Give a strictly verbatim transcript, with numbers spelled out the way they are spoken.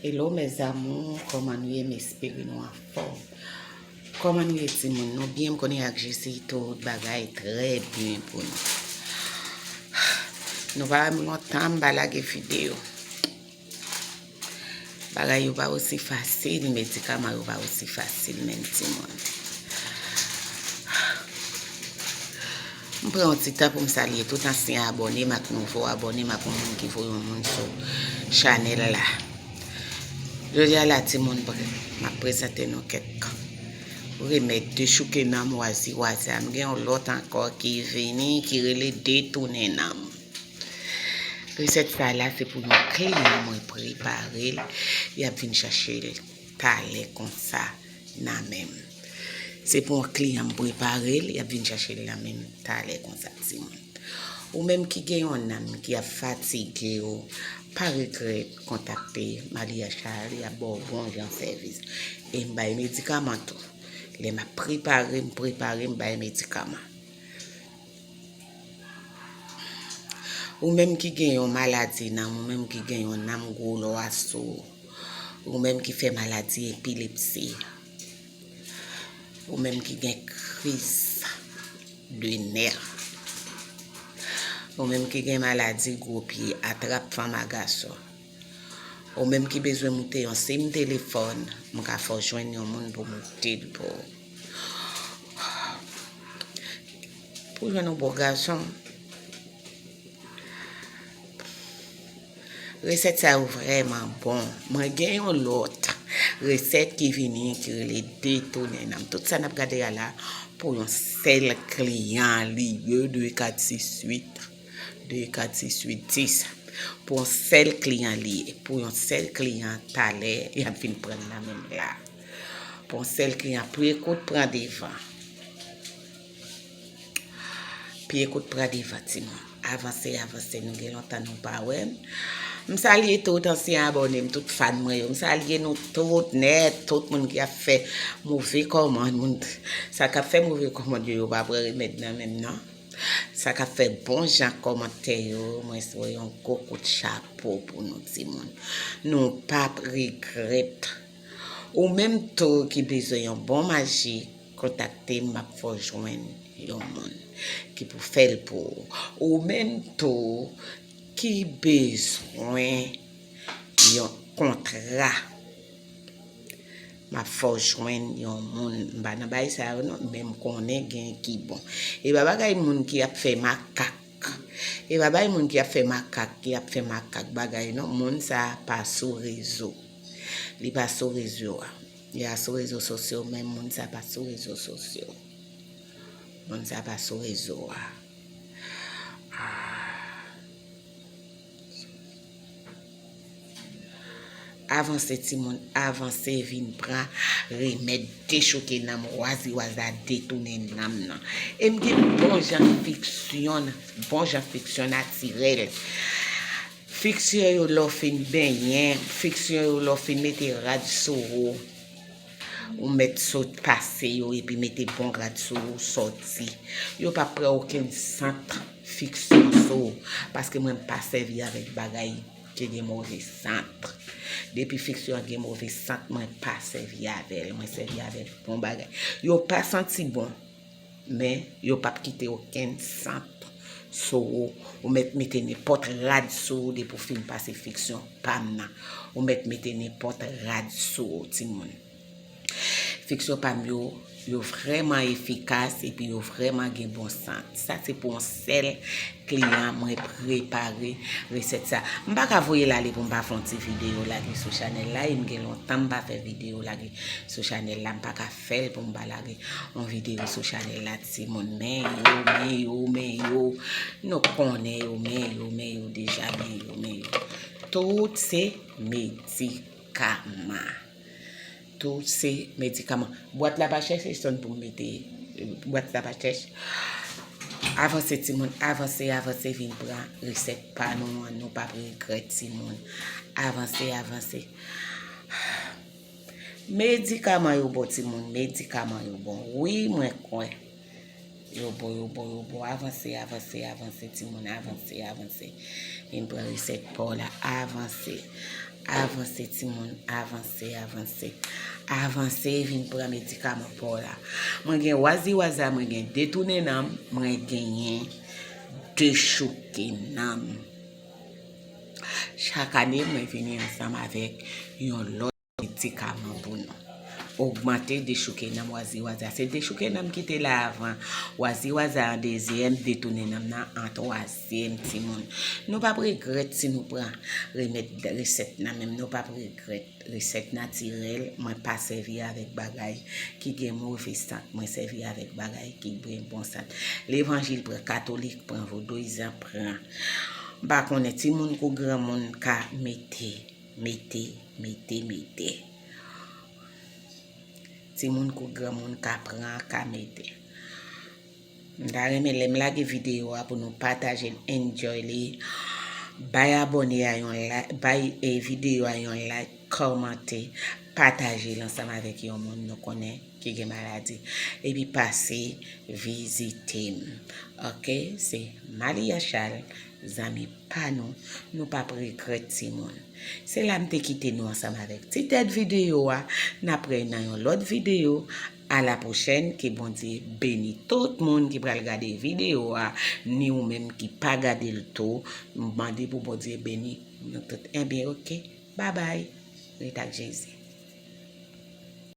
Hello mes amours, kòman nou ye? M espere nou anfòm. Kòman nou ye timoun? Nou byen? M konnen ak Jesi tout bagay trè byen pou nou. Nou pa wè m lontan m pa lage videyo. Bagay yo pa osi fasil, medikaman yo pa osi fasil menm timoun. M pran yon ti tan pou m salye tout ansyen abòne m ak nouvo abòne m ak yon moun ki voye yon moun sou chanèl la. Jodi a la timoun, m ap prezante nou kèk remèd dechouke nanm waziwaza. M gen yon lòt ankò ki vini ki rele detounen nanm. Resèt sa la se pou yon kliyan mwen prepare l, y ap vin chache l talè konsa nan men m. Se pou yon kliyan m prepare l, y ap vin chache l nan men m talè konsa timoun. Ou menm ki gen yon nanm ki ap fatige w, pa regrèt kontakte Malia Charles, y ap ba w bon jan sèvis. E m bay medikaman tou. Lè m ap prepare, m prepare, m bay medikaman. Ou menm ki gen yon maladi nanm, ou menm ki gen yon nanm gwo lwa sou ou, ou menm ki fè maladi epilepsi, ou menm ki gen kriz de nè, ou menm ki gen maladi gwo pye, atrap fanm a gason, ou menm ki bezwen moute yon sim telefòn, m ka fè w jwenn yon moun pou moute l pou ou. Pou jwenn yon bon gason. Resèt sa yo vrèman bon. Mwen gen yon lòt resèt ki vini ki rele detounen nanm. Tout sa n ap gade a la pou yon sèl kliyan li ye, de, kat, sis, uit, de, kat, sis, uit, dis. Pou yon sèl kliyan li ye. Pou yon sèl kliyan talè, y ap vin pran l nan men m la. Pou yon sèl kliyan, pye kout pran devan. Pye kout pran devan timoun. Avanse, avanse, nou gen lontan nou pa wè m. M salye tout ansyen abòne m, tout fan mwen yo. M salye nou tout nèt, tout moun ki ap fè move kòmand, moun sa k ap fè move kòmand yo, yo pa pran remèd nan men m non. Sa k ap fè bon jan kòmantè yo, mwen voye yon gwo kout chapo pou nou timoun. Nou p ap regrèt. Ou menm tou ki bezwen yon bon maji, kontakte m, m ap fè w jwenn yon moun ki pou fè l pou ou. Ou menm tou ki bezwen yon kontra, m ap fè w jwenn yon moun. M pa nan bagay sa yo non, men m konnen gen ki bon. E pa bagay moun ki ap fè makak. E pa bagay moun ki ap fè makak, ki ap fè makak bagay non. Moun sa pa sou rezo. Li pa sou rezo a. Li pa sou rezo sosyo, men moun sa pa sou rezo sosyo. Moun sa pa sou rezo a. Ah. Avanse timoun, avanse vin pran remèd dechouke nanm waziwaza detounen nanm nan. E m gen bon jan fiksyon, bon jan fiksyon natirèl. Fiksyon yo lè w fin benyen, fiksyon yo lè w fin mete rad sou ou. Ou mèt sot pase yo epi mete bon rad sou ou, sòti. Yo p ap pran okenn sant fiksyon sou ou, paske mwen m pa sèvi avèk bagay ki gen move sant. Depi fiksyon an gen move sant, mwen pa sèvi avè l. Mwen sèvi avè bon bagay. Yo pa santi bon, men yo p ap kite okenn sant sou ou. Ou mèt mete nenpòt rad sou ou depi w fin pase fiksyon pa m nan. Ou mèt mete nenpòt rad sou ou, timoun. Fiksyon pa m yo, yo vrèman efikas epi yo vrèman gen bon sant. Sa se pou yon sèl kliyan mwen prepare resèt sa. M pa ka voye l ale pou m pa fè yon ti videyo lage sou chanèl la, e m gen lontan m pa fè videyo lage sou chanèl la, m pa ka fè l pou m pa lage yon videyo sou chanèl la, timoun. Men yo, men yo, men yo, nou konnen yo, men yo, men yo deja, men yo, men yo. Tout se medikaman. Tout se medikaman. Bwat la pa chèch, se sòn pou m mete, eh, bwat la pa chèch. Avanse, timoun, avanse, avanse, vin pran resèt pa nou an, nou p ap regrèt, timoun. Avanse, avanse. Medikaman yo bon, timoun, medikaman yo bon. Wi, mwen kwè. Yo bon, yo bon, yo bon. Avanse, avanse, avanse, timoun, avanse, avanse. Vin pran resèt pa w la, avanse. Avanse, timoun, avanse, avanse. Avanse, vin pran medikaman pa w la. Mwen gen waziwaza, mwen gen detounen nanm, mwen genyen dechouke nanm. Chak ane, mwen vini ansanm avèk yon lòt medikaman pou nou. Ogmante dechouke nanm, waziwaza. Se dechouke nanm ki te la avan. Waziwaza an dezyèm, detounen nanm nan an twazyèm, timoun. Nou p ap regrèt si nou pran remèd resèt nan men m. Nou p ap regrèt. Resèt natirèl, mwen pa sèvi avèk bagay ki gen move sant. Mwen sèvi avèk bagay ki gen bon sant. Levanjil pran, katolik pran, vodouyizan pran. M pa konnen, timoun kou granmoun ka mete, mete, mete, mete. Timoun kou granmoun ka pran, ka mete. M ta renmen lè m lage videyo a pou nou pataje l, enjoy li. Bay abòne a yon like, bay e videyo a yon like, kòmante, pataje l ansanm avèk yon moun nou konnen ki gen maladi. Epi pase vizite m. Oke, se Malia Charles, zanmi pa nou, nou p ap regrèt timoun. Se la m te kite nou ansanm avèk ti tèt videyo a, n ap wè nan yon lòt videyo. A la pwochèn, ke Bondye beni tout moun ki pral gade videyo a, ni ou menm ki pa gade l tou, m mande pou Bondye beni nou tout. Ebyen, oke, babay, ret ak Jezi.